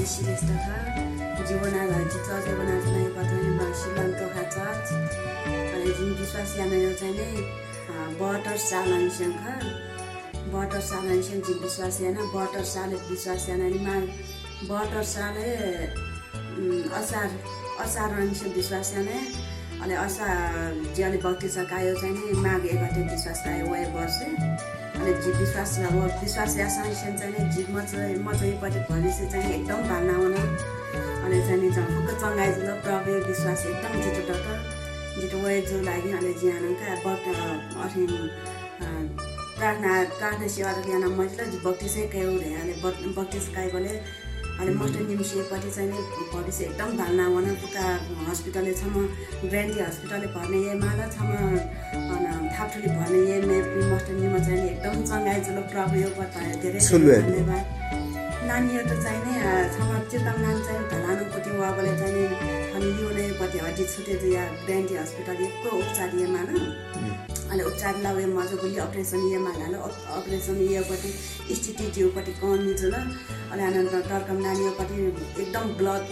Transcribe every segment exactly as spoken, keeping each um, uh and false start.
श्रेष्ठ खः। जि वना, जि चर्चय् वनाच्वनागु पति चाहिँ नि शिलांग तोखा चर्च। अले जिं विश्वास यानागु चाहिँ नि, अ, बहत्तर सालंनिसें खः। बहत्तर सालंनिसें जिं विश्वास याना, बहत्तर सालय् विश्वास याना नि माघ बहत्तर सालय्, उम्, असार, असारंनिसें विश्वास याना। अले असार जि अले बत्तिस कायो चाहिँ नि माघ एक गते विश्वास कायो वये वर्ष। अले जि विश्वास, व विश्वास याःसांनिसें चाहिँ नि जि मचा, मचायापट्टि भविष्य चाहिँ नि एकदम भालना वन। अले चाहिँ नि जि फुक्क चंगाइ जुल, प्रभुया विश्वास एकदम जितः दत। जितः वये जू लागि अले जिं हानं का बत-, अ, अथें, अ, प्रार्थना, प्रार्थना सेवा त याना मजिल, जि बत्तिसय् कायो धया। अले बत-, बत्तिस काइबलय् अले मस्त निम्हसियापट्टि चाहिँ नि भविष्य एकदम भालना वन। फुक्क हस्पिटलय् छम्ह ग्रान्डी हस्पिटलय् भर्ना यायेमाल, छम्ह, अन, थापुथुलि भर्ना यायेमाःपिं मस्त निम्ह चाहिँ नि एकदम चंगाइ जुल। प्रभुयापट्टि धेरै छु ल्वय्? धन्यवाद। नानीयात चाहिँ नि, अ, छम्ह चितंगां चाहिँ नि ढलानंपट्टि वःबलय् चाहिँ नि थन युनायापट्टि हड्डी छुटे जुयाः ग्रान्डी हस्पिटलय् यक्व उपचार यायेमाल। अले उपचार ला वये मजूगुलिं operation यायेमाल। अप-, operation यायेपट्टि स्थिति जिउपट्टि कमी जुल। अले हानं त-, तर्कम नानीयापट्टि एकदम blood,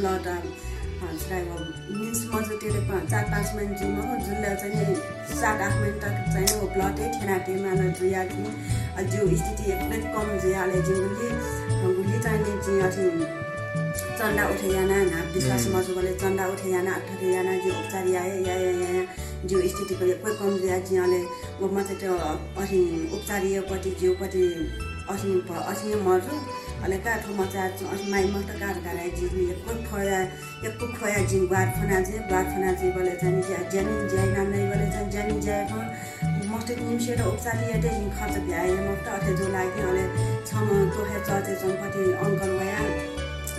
blood, अ, अ, छु धाइ व means मजू तेले प-, चार पाँच महिना जुइमाः, जुल चाहिँ नि सात आठ महिना तक चाहिँ नि व blood हे थ्यनातयेमाल जुयाः जिं, अ, जिउ स्थिति एकदम कम जुयाः अले जिं गुलि, अ, गुलि चाहिँ नि जिं अथि चन्दा उठे याना, न्हापा विश्वास मजूबलय् चन्दा उठे याना, अथे याना जिं उपचार याये, याये, याये, जिउ स्थिति यक्व कम जुयाः जिं अले व मचायात अथि उपचार यायेपट्टि जिउपट्टि अथि भ-, अथि मजू। अले का थ्व मचा अथि माइ मखुत का धकाः जि यक्व ख्वया, यक्व ख्वया जिं ग्वाहालि फ्वना जुया, ग्वाहालि फ्वना जुइबलय् चाहिँ नि ज्या-, ज्यामि ज्या याना नइबलय् चाहिँ ज्यामि ज्या याना मस्त निम्हसियात उपचार यायेत जिं खर्च ब्याहा याये मखुत। अथे जू लागि अले छम्ह तोखा चर्चय् च्वंपट्टि uncle वया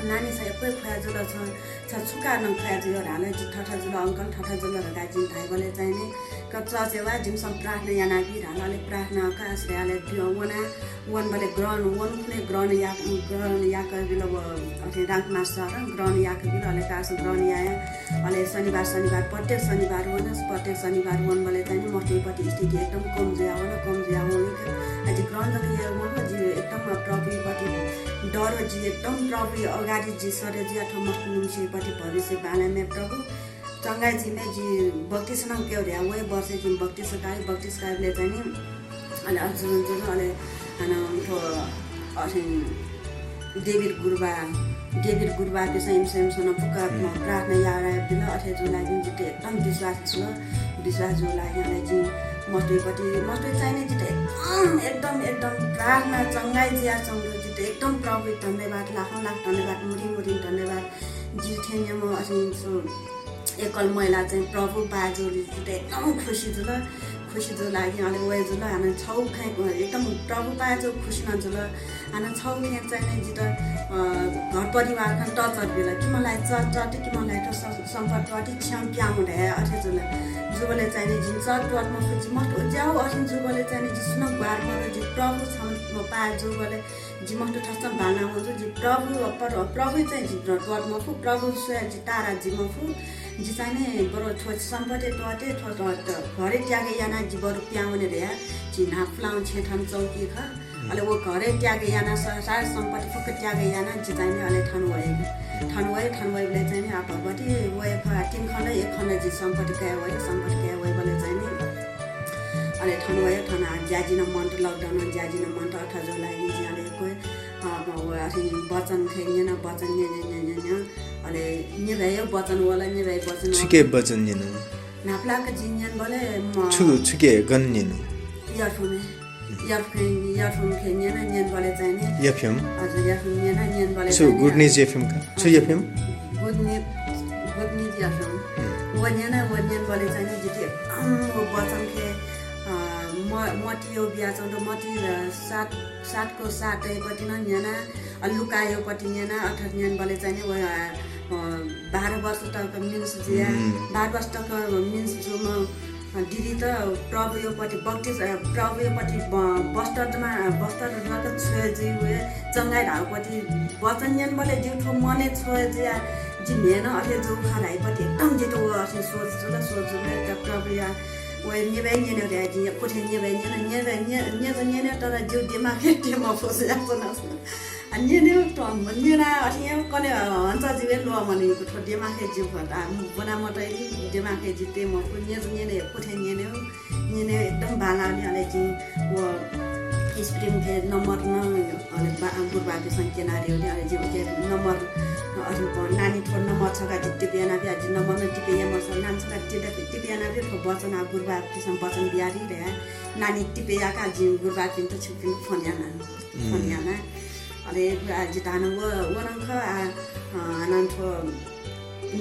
नानी छ यक्व ख्वया जुल छ छ छु कारणं ख्वया जुल धाल, जि थथे जुल uncle, थथे जुल धकाः जिं धाइबलय् चाहिँ नि, का चर्चय् वा, जिमिसं प्रार्थना यानाबी धाल। अले प्रार्थना का आश्रय अले वना, वनबलय् ग्रहण, वनखुनय् ग्रहण या-, ग्रहण याकाबिल व अथे रामकुमार सरं ग्रहण याकाबिल। अले का आश्रय ग्रहण याया, अले शनिबार, शनिबार, प्रत्येक शनिबार वन, प्रत्येक शनिबार वनबलय् चाहिँ नि मस्तय्‌पट्टि स्थिति एकदम कम जुया वन, कम जुया वन। अले ग्रहण जक याये मखु, जि एकदम प्रभुपट्टि डर, जि एकदम प्रभु अगाडि जि सरे जुया थ्व मस्त निम्हसियापट्टि भविष्य बांलाइमे प्रभु। चंगाइ जुइमे जि बत्तिस नं काये धया, वहे वर्ष जि बत्तिस काये, बत्तिस कायेबलय् चाहिँ नि, अले अझ जुन जुन, अले हानं थ्व अथे डेभिड गुरुबा, डेभिड गुरुबापिसं इमिसं, इमिसं फुक्क प्रार्थना याये बिल, अथे जू लागि जितः एकदम विश्वास जुल, विश्वास जू लागि अले जि मस्तय्‌पट्टि, मस्तय् चाहिँ नि जितः एकदम, एकदम, एकदम प्रार्थना चंगाइ जुया च्वंगु, जितः एकदम प्रभु धन्यवाद, लाखौं लाख धन्यवाद, मुरी मुरी धन्यवाद। जि थें निम्ह अथि एकल महिला चाहिँ प्रभु पाय् जूगुलिं जितः एकदम खुसी जुल, खुसी जू लागि अले वये जुल। हानं छौ खँय् एकदम प्रभु पाय् जूगु खुसी नं जुल। हानं छौ खँय् चाहिँ नि जितः, अ, घर परिवार खँ तःचर बिल। कि मला चर्च त्वःते, कि मला थ्व सं-, सम्पत्ति त्वःते, छ्यं प्याहां धया अथे जुल। जूबलय् चाहिँ नि जिं चर्च त्वःते मफु, जि मस्त उज्याउ अथें जूबलय् चाहिँ नि जि सुनं ग्वाहालि मदु, जि प्रभु छम्ह पाय् जूबलय् जि मस्त थःसं बांलाः वंगु, जि प्रभु, प्र-, प्रभु चाहिँ जि त्वःते मफु, प्रभु स्वयाः जि तारा जुइ मफु। जि चाहिँ नि बरु थ्व सम्पत्ति त्वःते, थ्व, थ्व, थ्व घरय् त्याग यानाः जि बरु प्याहां वने धया जि न्हापा पुलांगु छेँ थन चौकी खः। अले व घरय् त्याग यानाः स-, सारा सम्पत्ति फुक्क त्याग यानाः जि चाहिँ नि अले थन वये। थन वये, थन वयेबलय् चाहिँ नि आ भगवती वये खः, तीन खण्ड, एक खण्ड जि सम्पत्ति काये वये, सम्पत्ति काये वयेबलय् चाहिँ नि अले थन वये, थन आ ज्याझ्वः नं मन्त, lockdown नं ज्याझ्वः नं मन्त, अथे जू लागि जि अले यक्व, अ, व अथि वचन खँय् न्यन, वचन न्यन, न्यन, न्यन, न्यन। अले निभाय् वचन वल, निभाय् वचन वल। छुके वचन न्यन? न्हापालाक जिं न्यनाबलय् म छु, छुके गन न्यन? Earphone-य्। Earphone, earphone खँय् न्यन, न्यनाबलय् चाहिँ नि। FM? हजुर, FM न्यन, न्यनाबलय् छु, चाहिँ नि Good News FM का? छु हजुर। FM? Good News, Good News FM। व न्यन, व न्यनाबलय् चाहिँ नि जितः एकदम व वचन खँय्, अ, म-, मत्तीयागु बियाच्वंगु, मत्ती, अ, सात, सातको सातय् पति नं न्यना, अ, लुकायागु पति न्यना, अथे न्यनाबलय् चाहिँ नि व, अ, अ, बाह्र वर्ष तक मिन्स जुया, बाह्र वर्ष तक मिन्स जूम्ह, अ, दिदीत प्रभुयागु पति बत्तिस, अ, प्रभुयागु पति ब-, बस्तर जमा, अ, बस्तर जक छ्वये जुइ, व चंगाइ धाःगु पति वचन न्यनाबलय् जिगु थ्व मनय् छ्वये जुया, जि म्हेन अथे जू खः धाःगु पति एकदम जितः व अथें सोच जुल, सोच जुल, त प्रभुया व निभाय् न्यनेगु धयाः जिं यक्व थें निभाय् न्यन, निभाय् न्य-, न्यने, न्यने तर जिगु दिमागय् तये मफुसे याःगु नं। आ, न्यने, न्यना अथे हे कने हन्चा जिगु ल्वःमनेगु थ्व दिमागय् जिगु भर। आ, ब्वना मतइलि दिमागय् जिगु तये मफु, न्यने, न्यने यक्व थें न्यने। न्यने एकदम बांलाः नि, अले जिं व स्प्रिङ फे नम्बर नं, अले बा-, गुरुबापिन्सं क्यनादिल नि, अले जिं उके नम्बर, अले नानी थ्व नम्बर छका जि टिप यानाबी, जि नम्बर नं टिप याये मसः, नानी छका टिप, टिप यानाबी, थ्व वचन आ गुरुबापिन्सं वचन बियादी धया, नानी टिप याका जिं गुरुबापिन्त छिकपिन्त फोन याना, फोन याना। अले आ जि धान व, व नं खः, आ, अ, हानं थ्व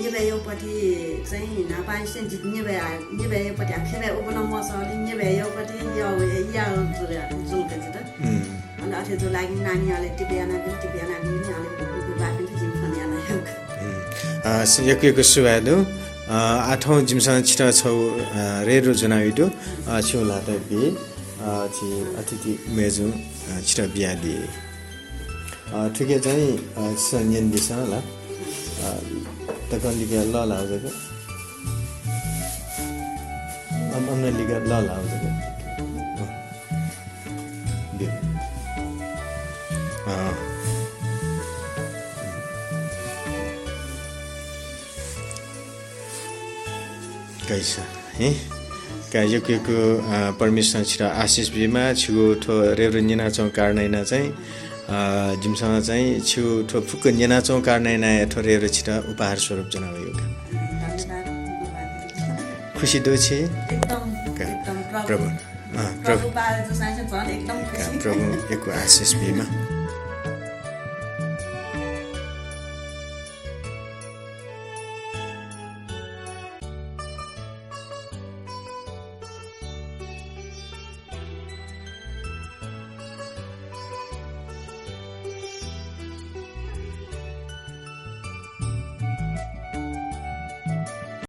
निभाय् यःपति चाहिँ न्हापांनिसें जि निभाय्, निभाय् यःपति आ खेबाय् उबलं मसः, अले निभाय् यःपति या, या जुल, जुल का जित। अले अथे जुल लागि नानी अले टिप यानाबी, टिप यानाबी नि अले गुरुबापिन्त जिं फोन याना। अ, यक्व यक्व सुभाय् दु। अ, आः थौं जिमिसं छितः छगू, अ, रेडियो ज्वनाबी दु। अ, छिगु ल्हातय् बी, अ, झी अतिथि मय्जु, अ, छितः बियादी। अ, थुके चाहिँ, अ, छिसं न्यनेदिसँ ला। अ, तकं लिक्क लःल्हाः जक। अम-, अम्न लिक्क लःल्हाः जक। अ, दे। अ। कैसा, हैं? का यक्व यक्व, अ, परमेश्वरं छितः आशिष बीमा, छिगु थ्व रेडियो न्यनाच्वंगु कारणं यानाः चाहिँ, अ, जिमिसं चाहिँ छिगु थ्व फुक्क न्यनाच्वंगु कारणं यानाः थ्व रेडियो छितः उपहार स्वरूप ज्वनावयागु का। धन्यवाद, धन्यवाद। खुसी दु छि? एकदम, का, एकदम, प्रभु। प्रभु, अ, प्रभु। प्रभु पाल जूसां चाहिँ झन् एकदम का, खुसी। प्रभु यक्व आशिष बीमा।